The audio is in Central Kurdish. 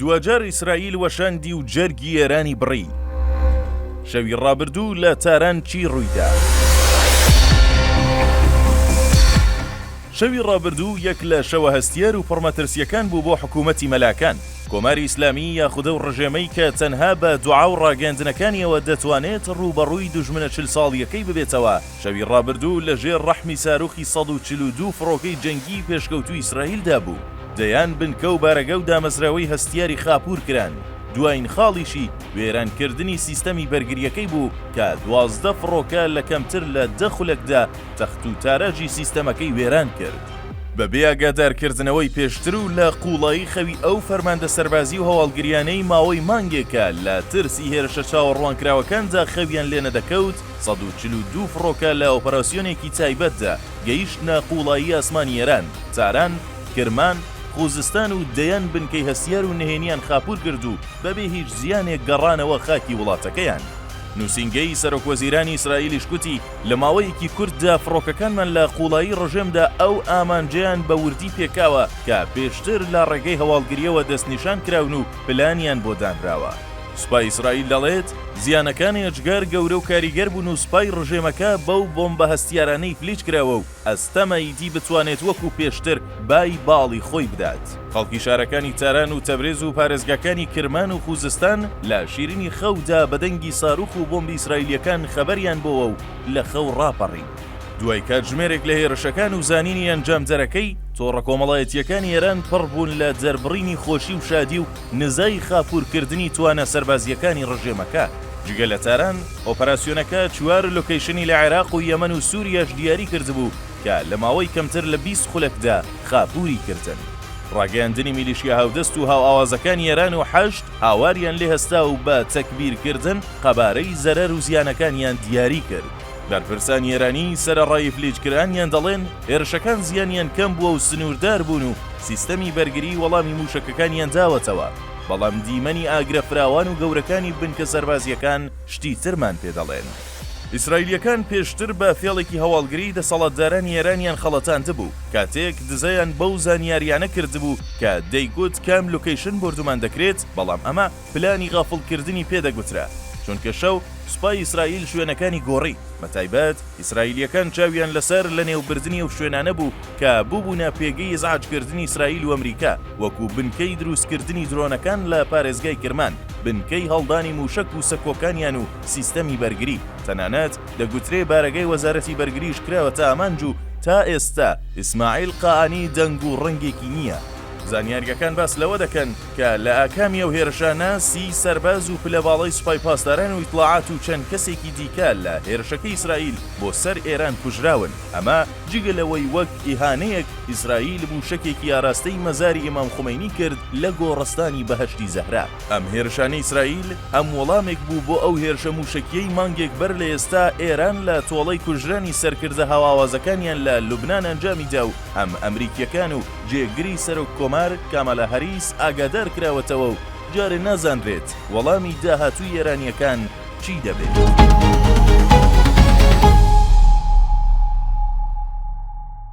دواجار ئیسرائیل وەشاندی و جەرگی ئێرانی بڕی. شەوی ڕابردوو لە تاران چی ڕوویدا؟ شەوی ڕابردوو یەک لە شەوە هەستیار و پڕمەترسییەکان بوو بۆ حکوومەتی مەلاکان. کۆماری ئیسلامی یاخود ئەو ڕژێمەی کە تەنها بە دوعا و ڕاگەیاندنەکانیەوە دەتوانێت ڕووبەڕووی دوژمنە 40 ساڵییەکەی ببێتەوە، شەوی ڕابردوو لە ژێر ڕەحمی ساروخی 142 فڕۆکەی جەنگیی پێشکەوتووی ئیسرائیلدا بوو. دەیان بنکە و بارەگا و دامەزراوەی هەستیاری خاپوور کران، دوایین خاڵیشی وێرانکردنی سیستەمی بەرگرییەکەی بوو کە 12 فڕۆکە لە کەمتر لە دە خولەکدا تەخت و تاراجی سیستەمەکەی وێران کرد. بەبێ ئاگادارکردنەوەی پێشتر و لە قووڵایی خەوی ئەو فەرماندە سەربازی و هەواڵگرییانەی ماوەی مانگێکە لە ترسی هێرشە چاوەڕوانکراوەکاندا خەویان لێنەدەکەوت، 142 فڕۆکە لە ئۆپەراسیۆنێکی تایبەتدا گەیشتنە قووڵایی ئاسمانی ئێران، تاران، کرمان، خوزستان و دەیان بنکەی هەستیار و نهێنیان خاپوور کرد و بەبێ هیچ زیانێک گەڕانەوە خاکی وڵاتەکەیان. نووسینگەی سەرۆکوەزیرانی ئیسرائیلیش گوتی، لە ماوەیەکی کورتدا فڕۆکەکانمان لە قووڵایی ڕژێمدا ئەو ئامانجەیان بە وردی پێکاوە کە پێشتر لە ڕێگەی هەواڵگرییەوە دەستنیشان کراون و پلانیان بۆ دانراوە. سوپای ئیسرائیل دەڵێت، زیانەکان ئێجگار گەورە و کاریگەر بوون و سوپای ڕژێمەکە بەو بۆمبە هەستیارانەی ئیفلیج کراوە و ئەستەمە ئیدی بتوانێت وەکو پێشتر بای باڵی خۆی بدات. خەڵکی شارەکانی تاران و تەبرێز و پارێزگاکانی کرمان و خوزستان لە شیرینی خەودا بە دەنگی ساروخ و بۆمبی ئیسرائیلییەکان خەبەریان بۆوە و لە خەو ڕاپەڕین. دوای کاتژمێرێک لە هێرشەکان و زانینی ئەنجامدەرەکەی، تۆڕە کۆمەڵایەتییەکانی ئێران پڕ بوون لە دەربڕینی خۆشی و شادی و نزای خاپوورکردنی توانا سەربازییەکانی ڕژێمەکە. جگە لە تاران، ئۆپەراسیۆنەکە چوار لۆکەیشنی لە عێراق و یەمەن و سووریاش دیاری کردبوو کە لە ماوەی کەمتر لە 20 خولەکدا خاپووری کردن. ڕاگەیاندنی میلیشیا هاودەست و هاوئاوازەکانی ئێران و حەشد هاواریان لێ هەستا و بە تەکبیرکردن قەبارەی زەرەر و زیانەکانیان دیاری کرد. بەرپرسانی ئێرانی سەرەڕای ئیفلیجکرانیان دەڵێن، هێرشەکان زیانیان کەم بووە و سنووردار بوون و سیستەمی بەرگریی وەڵامی مووشەکەکانیان داوەتەوە، بەڵام دیمەنی ئاگرە فراوان و گەورەکانی بنکە سەربازییەکان شتی ترمان پێ دەڵێن. ئیسرائیلییەکان پێشتر بە فێڵێکی هەواڵگری دەسەڵاتدارانی ئێرانیان خەڵەتاندبوو، کاتێک دزەیان بەو زانیارییانە کردبوو کە دەیگوت کام لۆکەیشن بۆردومان دەکرێت، بەڵام ئەمە پلانی غافڵکردنی پێ دەگوترا، چونکە شەو سوپای ئیسرائیل شوێنەکانی گۆڕی، بەتایبەت ئیسرائیلییەکان چاویان لەسەر لەنێوبردنی ئەو شوێنانە بوو کە بووبوونە پێگەی ئیزعاجکردنی ئیسرائیل و ئەمریکا، وەکو بنکەی دروستکردنی درۆنەکان لە پارێزگای کرمان، بنکەی هەڵدانی مووشەک و سەکۆکانیان و سیستەمی بەرگری، تەنانەت دەگوترێ بارەگای وەزارەتی بەرگریش کراوەتە ئامانج و تا ئێستا ئیسماعیل قائانی دەنگ و ڕەنگێکی نییە. زانیارییەکان باس لەوە دەکەن کە لە ئاکامی ئەو هێرشانە سی سەرباز و پلە باڵای سوپای پاسداران و ئیتڵاعات و چەند کەسێکی دیکە لە هێرشەکەی ئیسرائیل بۆ سەر ئێران کوژراون، ئەمە جگە لەوەی وەک ئیهانەیەک ئیسرائیل مووشەکێکی ئاراستەی مەزاری ئیمام خومەینی کرد لە گۆڕستانی بەهەشتی زەهرا. ئەم هێرشانەی ئیسرائیل هەم وەڵامێک بوو بۆ ئەو هێرشە مووشەکییەی مانگێک بەر لە ئێستا ئێران لە تۆڵەی کوژرانی سەرکردە هاوئاوازەکانیان لە لوبنان ئەنجامی دا و هەم ئەمریکییەکان و جێگری سەرۆک کۆمار کامالا هەریس ئاگادار کراوەتەوە و جارێ نازانرێت وەڵامی داهاتووی ئێرانییەکان چی دەبێت.